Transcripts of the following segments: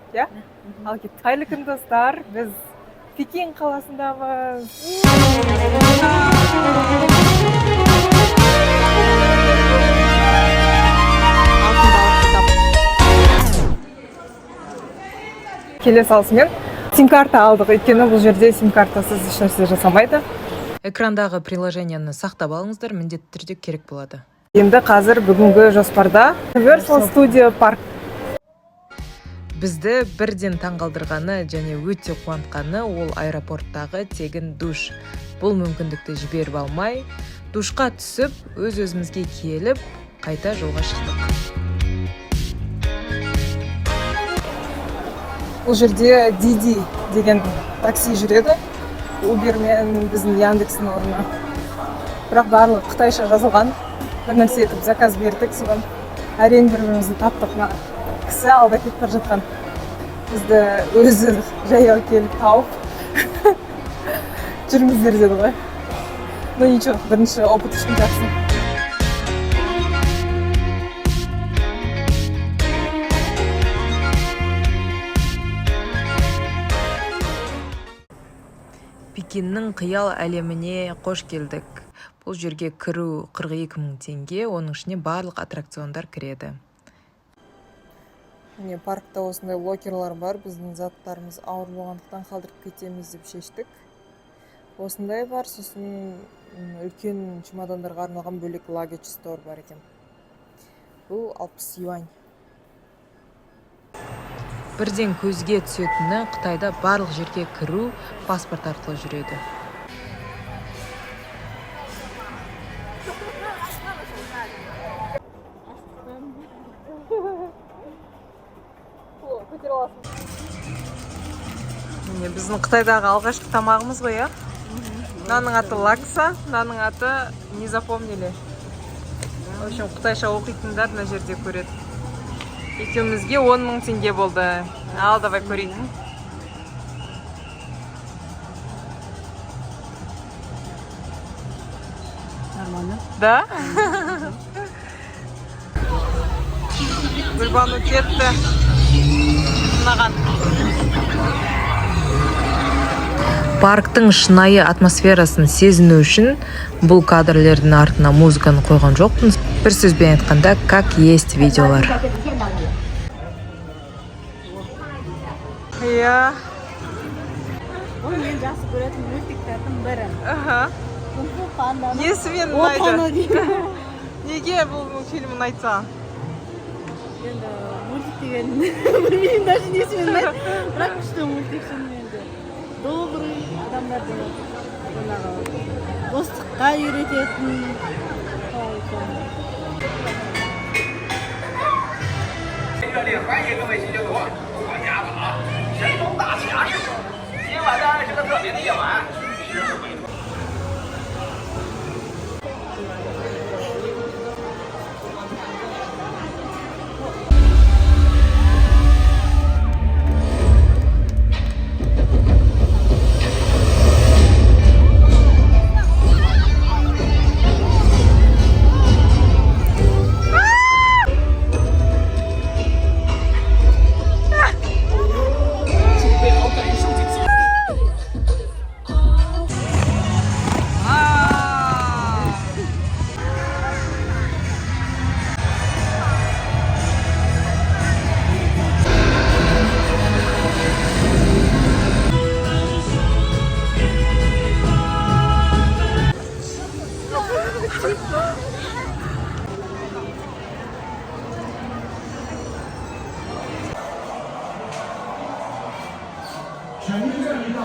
Иә, ал кеттік. Қайырлы күн, достар! Біз Пекин қаласындамыз. Алтын балық кітап. Келе салысымен сим карта алдық, өйткені бұл жерде сим картасыз ешнәрсе жасамайды. Экрандағы приложениені сақтап алыңыздар, міндетті түрде керек болады. Енді қазір бүгінгі жоспарда Universal Studio Park. Бізді бірден таңғалдырғаны және өте қуантқаны ол аэропорттағы тегін душ. Бұл мүмкіндікті жіберіп алмай, душқа түсіп, өз өзімізге келіп, қайта жолға шықтық. Бұл жерде Диди деген такси жүреді, Uber мен біздің Яндекстің орнына. Бірақ барлығы қытайша жазылған. Бір нәрсе етіп заказ бердік, содан әрең бір бірімізді таптық. Мына кісі алда кетіп бара жатқан бізді өзі жаяу келіп тауып, жүріңіздер деді ғой. Ну ничего, бірінші опыт үшін жақсы. Пекиннің қиял әлеміне қош келдік! Бұл жерге кіру 42 мың теңге, оның ішіне барлық аттракциондар кіреді. Міне, паркта осындай локерлар бар. Біздің заттарымыз ауыр болғандықтан, қалдырып кетеміз деп шештік. Осындай бар, сосын үлкен чемодандарға арналған бөлек luggage store бар екен. Бұл 60 юань. Бірден көзге түсетіні, Қытайда барлық жерге кіру паспорт арқылы жүреді. Көтере аласың. Міне, біздің Қытайдағы алғашқы тамағымыз ғой, иә. Мынаның аты лакса, мынаның аты не запомнили. В общем, қытайша оқитындар мына жерде көреді. Екеумізге 10 мың теңге болды. Ал, давай көрейік. Нормально. Да, Гүлбану кетті мынаған. Парктың шынайы атмосферасын сезіну үшін бұл кадрлердің артына музыканы қойған жоқпын. Бір сөзбен айтқанда, как есть видеолар. Иә. Бұл мен жақсы көретін мультиктердің бірі. Кунг фу панданың Несімен отаны ұнайды? деймін. Неге бұл мультфильм ұнайды саған? Енді мультик деген білмеймін даже, несімен ұнайды, бірақ күшті мультик шынымен де. Добрый, адамдарды жаңағы достыққа үйрететін, қалай екен. 热烈欢迎各位新学徒，我家的啊，神龙大侠师傅。今晚呢是个特别的夜晚，师傅委托。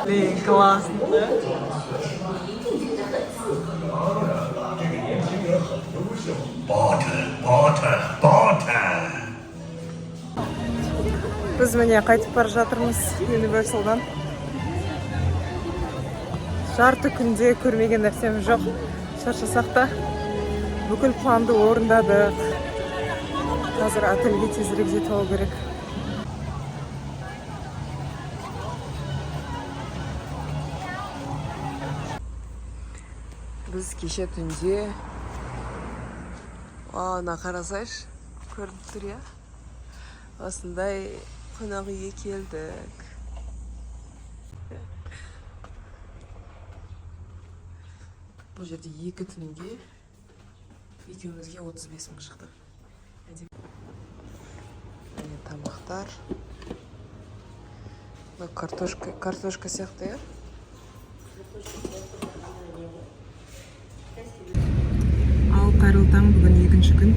Блин, классно, да? 巴特，巴特，巴特。 Біз, міне, қайтып бара жатырмыз Universalдан. Жарты күнде көрмеген нәрсеміз жоқ. Шаршасақ та, бүкіл планды орындадық. Қазір отельге тезірек жетіп алу керек. Біз кеше түнде, ана қарасайшы, көрініп тұр, иә, осындай Қонақ үйге келдік. Бұл жерде 2 түнге екеумізге 35 мың шықты. Әдемі. Міне, тамақтар. Мына картошка, картошка сияқты, иә. Ал, қайырлы таң! Бүгін екінші күн,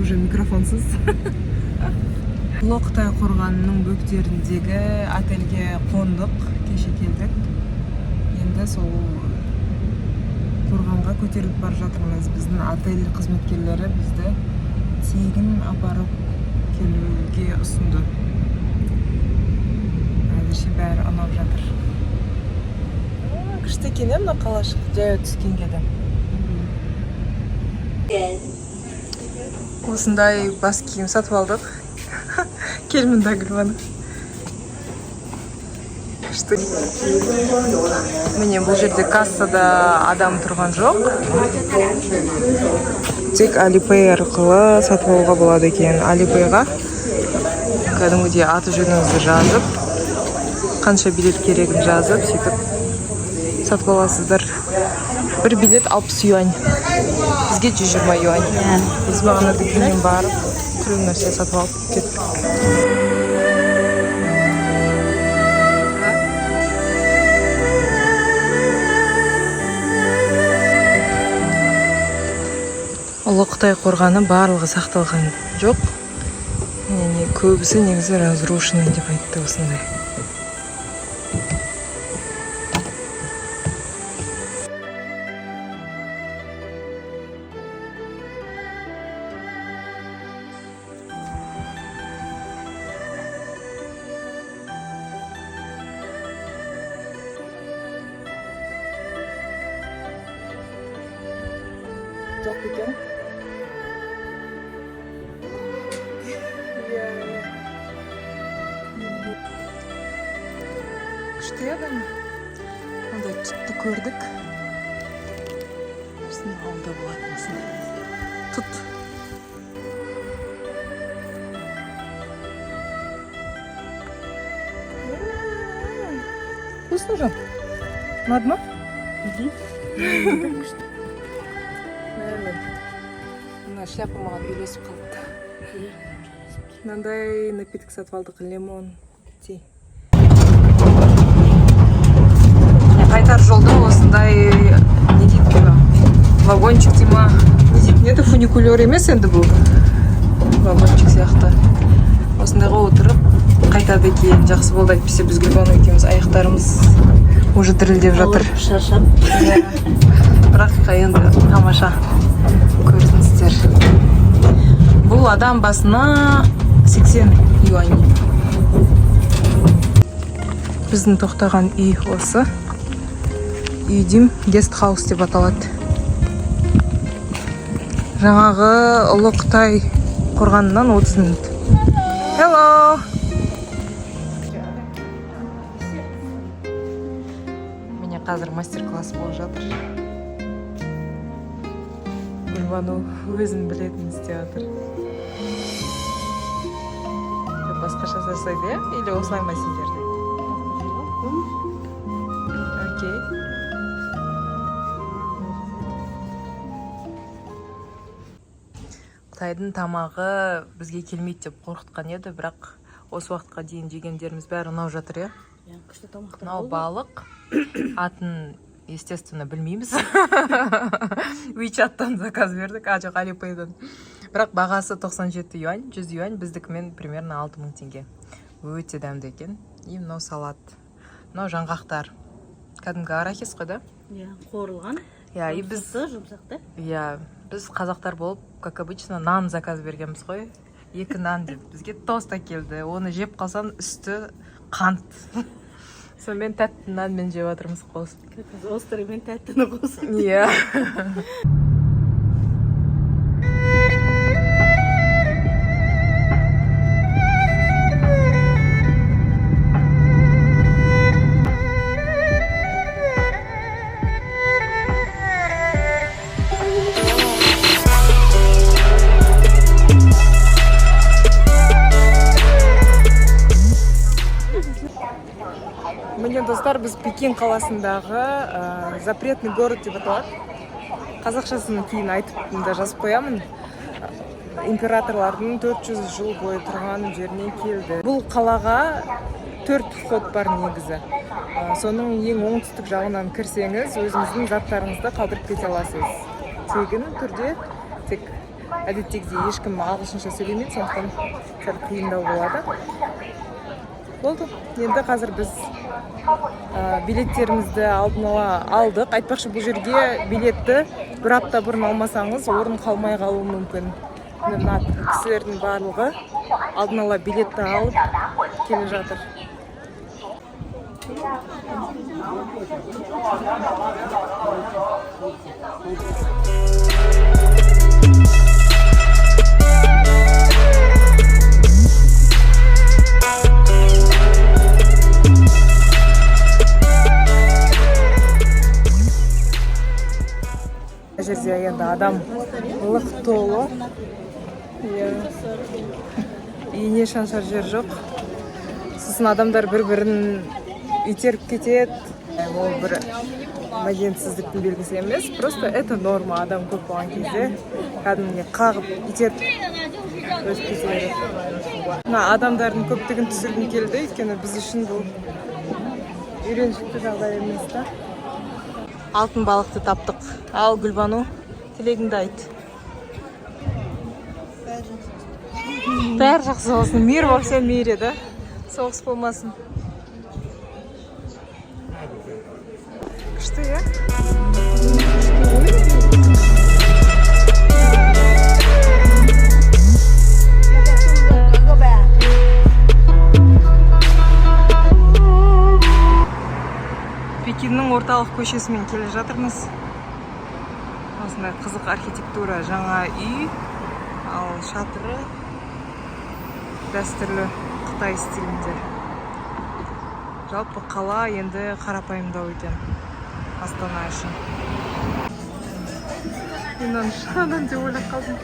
уже микрофонсыз. Ұлы Қытай қорғанының бөктеріндегі отельге қондық, кеше келдік. Енді сол қорғанға көтеріліп бара жатырмыз. Біздің отель қызметкерлері бізді тегін апарып келуге ұсынды. Әзірше бәрі ұнап жатыр. Күшті екен, иә, мына қалашық жаяу түскенге де. Осындай бас киім сатып алдық. Кел мында, Гүлбану. Күшті. Міне, бұл жерде кассада адам тұрған жоқ, тек Alipay арқылы сатып алуға болады екен. Alipayға кәдімгідей аты жөніңізді жазып, қанша билет керегін жазып, сөйтіп сатып аласыздар. Бір билет 60 юань, бізге 120 юань. Біз бағана дүкеннен барып, түрлі нәрсе сатып алып кеттік. Ұлы Қытай қорғаны барлығы сақталған жоқ, яғни көбісі негізі разрушенный деп айтты, осындай. Жоқ екен. Иә, иә. Күшті еді. Мындай тұтты көрдік. Біздің ауылда болатын осындай тұт. Вкусно же? Ұнады ма? Күшті. Мына шляпа маған үйлесіп қалыпты. Мынандай напиток сатып алдық, lemon tea. Қайтар жолда осындай, не дейді бұны, вагончик дей ма, не дейтін еді, фуникулер емес енді, бұл вагончик сияқты. Осындайға отырып қайтады екен. Жақсы болды, әйтпесе біз, Гүлбану екеуміз, аяқтарымыз уже дірілдеп жатыр. Ауырып, шаршап. Иә. Бірақ енді тамаша көрдіңіздер. Бұл адам басына 80 юань. Біздің тоқтаған үй осы. Үй деймін, guest house деп аталады. Жаңағы Ұлы Қытай қорғанынан 30 минут. Hello! Міне, қазір мастер-класс болып жатыр. Гүлбану өзін білетін істеп жатыр. Басқаша жасайды, иә? Или осылай ма сендерде? Окей. Қытайдың тамағы бізге келмейді деп қорқытқан еді, бірақ осы уақытқа дейін жегендеріміз бәрі ұнап жатыр, иә? Иә, күшті тамақтар Мынау болды. балық, атын, естественно, білмейміз. WeChat-тан заказ бердік, а жоқ, Alipay-дан. Бірақ бағасы 97 юань, 100 юань, біздікімен примерно 6000 теңге. Өте дәмді екен. И мынау салат. Мынау жаңғақтар. Кәдімгі арахис қой, да? Иә, қуырылған. Иә, и біз Жұмсақты, жұмсақты. Иә, біз қазақтар болып, как обычно, нан заказ бергенбіз ғой. Екі нан деп. Бізге тост әкелді. Оны жеп қалсаң, үсті қант. Сонымен тәтті нанмен жеп жатырмыз қосып. Как раз острый мен тәттіні қосып. Иә. Міне, достар, біз Пекин қаласындағы запретный город деп аталады. Қазақшасын кейін айтып да жазып қоямын. Императорлардың 400 жыл бойы тұрған жеріне келді. Бұл қалаға төрт вход бар негізі. Соның ең оңтүстік жағынан кірсеңіз, өзіңіздің заттарыңызды қалдырып кете аласыз. Тегін түрде, тек әдеттегідей ешкім ағылшынша сөйлемейді, сондықтан сәл қиындау болады. Болды. Енді қазір біз билеттерімізді алдын ала алдық. Айтпақшы, бұл жерге билетті бір апта бұрын алмасаңыз, орын қалмай қалуы мүмкін. Міне, мына кісілердің барлығы алдын ала билетті алып келе жатыр. Мына жерде енді адам лық толы, иә, ине шаншар жер жоқ. Сосын адамдар бір бірін итеріп кетеді. Ол бір мәдениетсіздіктің белгісі емес, просто это норма. Адам көп болған кезде кәдімгідей қағып, итеріп өтіп кете береді. Мына адамдардың көптігін түсіргім келді, өйткені біз үшін бұл үйреншікті жағдай емес та. Алтын балықты таптық. Ал, Гүлбану, тілегіңді айт. Бәрі жақсы болсын. Мир во всем мире, да, соғыс болмасын. Күшті, иә. Пекиннің орталық көшесімен келе жатырмыз. Осындай қызық архитектура: жаңа үй, ал шатыры дәстүрлі қытай стилінде. Жалпы қала енді қарапайымдау екен Астана үшін. Мен мынаны шын деп ойлап қалдым.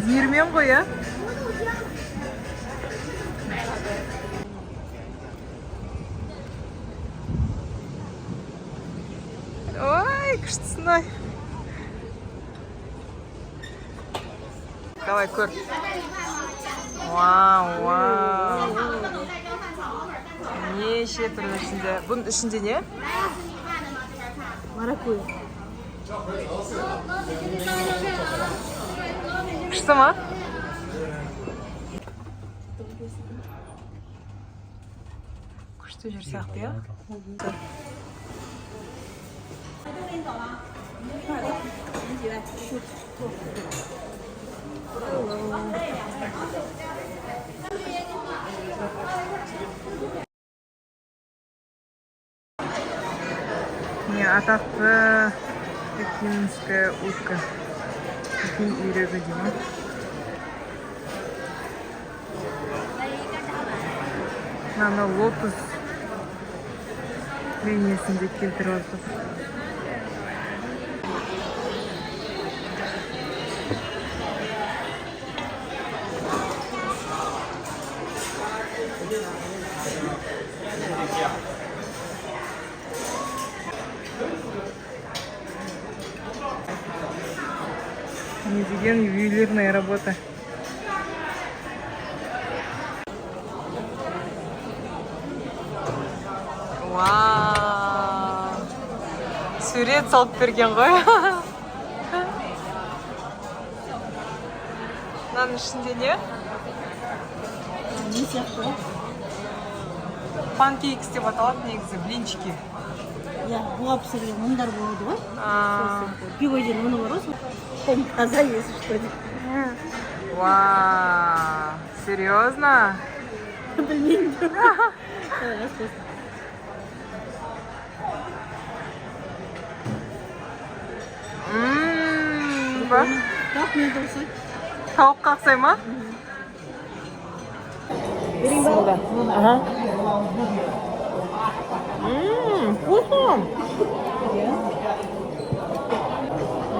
Диірмен ғой, иә. Ой, күштісің ай. Давай, көр. Вау, вау, неше түрлі ішінде. Бұның ішінде не? Маракуйя. Күшті ма? Күшті жер сияқты, иә. Міне, атақты пекинская утка, Пекин үйрегі дей ма. Мынаны лотос бейнесінде келтіріп отыр. Не деген ювелирная работа! Вау, сурет салып берген ғой. Мынаның ішінде не? Не сияқты ғой? Pancakes деп аталады негізі, блинчики. Иә, буға пісірген ұндар болады ғой. А, Пивойден ұны бар ғой сол. Қолым таза, если что. Вау, серьезно? Білмеймін. Давай, ас болсын. Ба? Так, мен де ұқсайды. Тауыққа ұқсай ма? Берейін ба? Ага. Ммм, вкусно.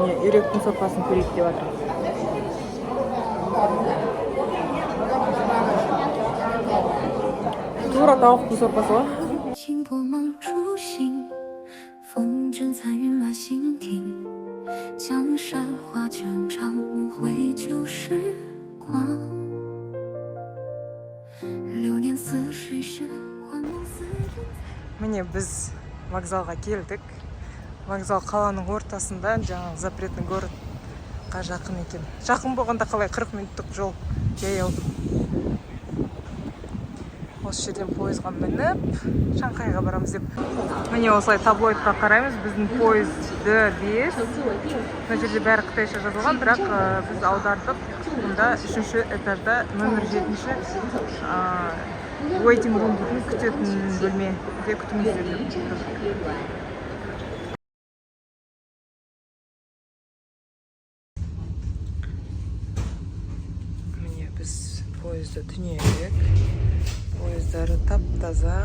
Міне, үйректің сорпасын көрейік деп жатыр. Тура тауықтың сорпасы ғой. 轻言似水时，幻梦似真。 Міне, біз вокзалға келдік. Вокзал қаланың ортасында, жаңағы Запретный городқа жақын екен. Жақын болғанда қалай, 40 минуттық жол жаяу. Осы жерден пойызға мініп, Шанхайға барамыз деп. Міне, осылай таблоидқа қараймыз. Біздің пойыз Д5. Мына жерде бәрі қытайша жазылған, бірақ біз аудардық. Мұнда үшінші этажда номер жетінші waiting room дейтін, күтетін бөлмеде күтіңіздер деп тұр. Міне, біз пойызда түнедік. Пойыздары тап таза.